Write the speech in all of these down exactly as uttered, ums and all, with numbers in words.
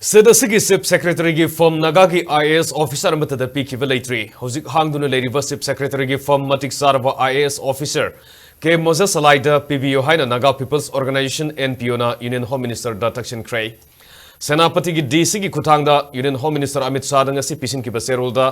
ꯁꯤꯠ ꯑꯁꯤꯒꯤ Chief Secretary ꯒꯤ ꯐꯝ ꯅꯥꯒꯥꯒꯤ I A S officer ꯑꯃꯠꯇꯗ ꯄꯤꯈꯤꯕ ꯂꯩꯇ꯭ꯔꯤ꯫ ꯍꯧꯖꯤꯛ ꯍꯥꯡꯗꯨꯅ ꯂꯩꯔꯤꯕ Chief Secretary ꯒꯤ ꯐꯝ ꯃꯇꯤꯛ ꯆꯥꯔꯕ I A S officer K Moses ꯑꯂꯥꯏꯗ ꯄꯤꯕꯤꯌꯨ ꯍꯥꯏꯅ Naga People's Organisation, N P O ꯅ Union Home Minister ꯗ ꯇꯛꯁꯤꯟꯈ꯭ꯔꯦ꯫ ꯁꯦꯅꯥꯄꯇꯤꯒꯤ D C ꯒꯤ ꯈꯨꯠꯊꯥꯡꯗ Union Home Minister ꯑꯃꯤꯠ ꯁꯥꯍꯗ ꯉꯁꯤ ꯄꯤꯁꯤꯟꯈꯤꯕ ꯆꯦꯔꯣꯜꯗ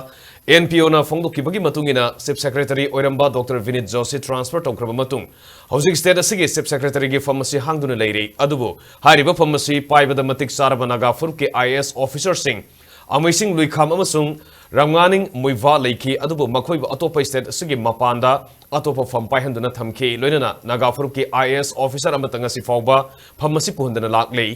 N P O ꯅ ꯐꯣꯡꯗꯣꯛꯈꯤꯕꯒꯤ ꯃꯇꯨꯡ ꯏꯟꯅ, Chief Secretary ꯑꯣꯏꯔꯝꯕ Doctor ꯚꯤꯅꯤꯠ ꯖꯣꯁꯤ transfer ꯇꯧꯈ꯭ꯔꯕ ꯃꯇꯨꯡ, ꯍꯧꯖꯤꯛ state ꯑꯁꯤꯒꯤ Chief Secretary ꯒꯤ ꯐꯝ ꯑꯁꯤ ꯍꯥꯡꯗꯨꯅ ꯂꯩꯔꯤ꯫ ꯑꯗꯨꯕꯨ ꯍꯥꯏꯔꯤꯕ ꯐꯝ ꯑꯁꯤ ꯄꯥꯏꯕꯗ ꯃꯇꯤꯛ ꯆꯥꯔꯕ ꯅꯥꯒꯥ ꯐꯨꯔꯨꯞꯀꯤ I A S officer ꯁꯤꯡ ꯑꯃꯩꯁꯤꯡ ꯂꯨꯏꯈꯥꯝ ꯑꯃꯁꯨꯡ ꯔꯝꯉꯥꯅꯤꯡ ꯃꯨꯏꯚꯥ ꯂꯩꯈꯤ, ꯑꯗꯨꯕꯨ ꯃꯈꯣꯏꯕꯨ ꯑꯇꯣꯞꯄ state ꯑꯁꯤꯒꯤ ꯃꯄꯥꯟꯗ ꯑꯇꯣꯞꯄ ꯐꯝ ꯄꯥꯏꯍꯟꯗꯨꯅ ꯊꯝꯈꯤ꯫ ꯂꯣꯏꯅꯅ ꯅꯥꯒꯥ ꯐꯨꯔꯨꯞꯀꯤ I A S officer ꯑꯃꯠꯇ ꯉꯁꯤ ꯐꯥꯎꯕ ꯐꯝ ꯑꯁꯤ ꯄꯨꯍꯟꯗꯅ ꯂꯥꯛꯂꯤ꯫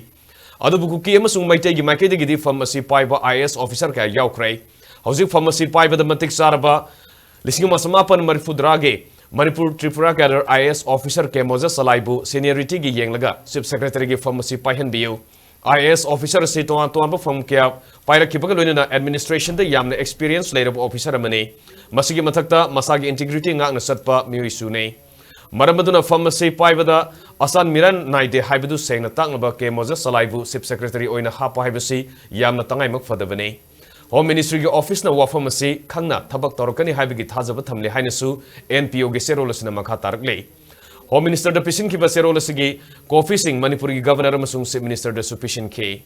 ꯑꯗꯨꯕꯨ ꯀꯨꯀꯤ ꯑꯃꯁꯨꯡ ꯃꯩꯇꯩꯒꯤ ꯃꯥꯏꯀꯩꯗꯒꯤꯗꯤ ꯐꯝ ꯑꯁꯤ ꯄꯥꯏꯕ I A S officer ꯀꯌꯥ ꯌꯥꯎꯈ꯭ꯔꯦ꯫ ꯍꯧꯖꯤꯛ ꯐꯝ ꯑꯁꯤ ꯄꯥꯏꯕꯗ ꯃꯇꯤꯛ ꯆꯥꯔꯕ ꯂꯤꯁꯤꯡ ꯑꯃ ꯆꯃꯥꯄꯟ ꯃꯔꯤꯐꯨꯇꯔꯥꯒꯤ Manipur Tripura cadre I A S officer K Moses ꯑꯂꯥꯏꯕꯨ seniority ꯒꯤ ꯌꯦꯡꯂꯒ Chief Secretary ꯒꯤ ꯐꯝ ꯑꯁꯤ ꯄꯥꯏꯍꯟꯕꯤꯌꯨ꯫ I A S officer ꯑꯁꯤ ꯇꯣꯉꯥꯟ ꯇꯣꯉꯥꯟꯕ ꯐꯝ ꯀꯌꯥ ꯄꯥꯏꯔꯛꯈꯤꯕꯒ ꯂꯣꯏꯅꯅ administration ꯗ ꯌꯥꯝꯅ experience ꯂꯩꯔꯕ officer ꯑꯃꯅꯤ꯫ ꯃꯁꯤꯒꯤ ꯃꯊꯛꯇ ꯃꯁꯥꯒꯤ integrity ꯉꯥꯛꯅ ꯆꯠꯄ ꯃꯤꯑꯣꯏꯁꯨꯅꯤ꯫ ꯃꯔꯝ ꯑꯗꯨꯅ ꯐꯝ ꯑꯁꯤ ꯄꯥꯏꯕꯗ ꯑꯆꯥꯟ ꯃꯤꯔꯥꯟ ꯅꯥꯏꯗꯦ ꯍꯥꯏꯕꯗꯨ ꯁꯦꯡꯅ ꯇꯥꯛꯅꯕ K ꯃꯣꯖꯦꯁ ꯑꯂꯥꯏꯕꯨ Chief Secretary ꯑꯣꯏꯅ ꯍꯥꯞꯄ ꯍꯥꯏꯕꯁꯤ ꯌꯥꯝꯅ ꯇꯉꯥꯏꯃꯛ ꯐꯗꯕꯅꯤ꯫ Home Ministry ꯒꯤ office ꯅ ꯋꯥꯐꯝ ꯑꯁꯤ ꯈꯪꯅ ꯊꯕꯛ ꯇꯧꯔꯛꯀꯅꯤ ꯍꯥꯏꯕꯒꯤ ꯊꯥꯖꯕ ꯊꯝꯂꯤ ꯍꯥꯏꯅꯁꯨ N P O ꯒꯤ ꯆꯦꯔꯣꯜ ꯑꯁꯤꯅ ꯃꯈꯥ ꯇꯥꯔꯛꯂꯤ꯫ Home Minister ꯗ ꯄꯤꯁꯤꯟꯈꯤꯕ ꯆꯦꯔꯣꯜ ꯑꯁꯤꯒꯤ copy ꯁꯤꯡ ꯃꯅꯤꯄꯨꯔꯒꯤ Governor ꯑꯃꯁꯨꯡ Chief Minister ꯗꯁꯨ ꯄꯤꯁꯤꯟꯈꯤ꯫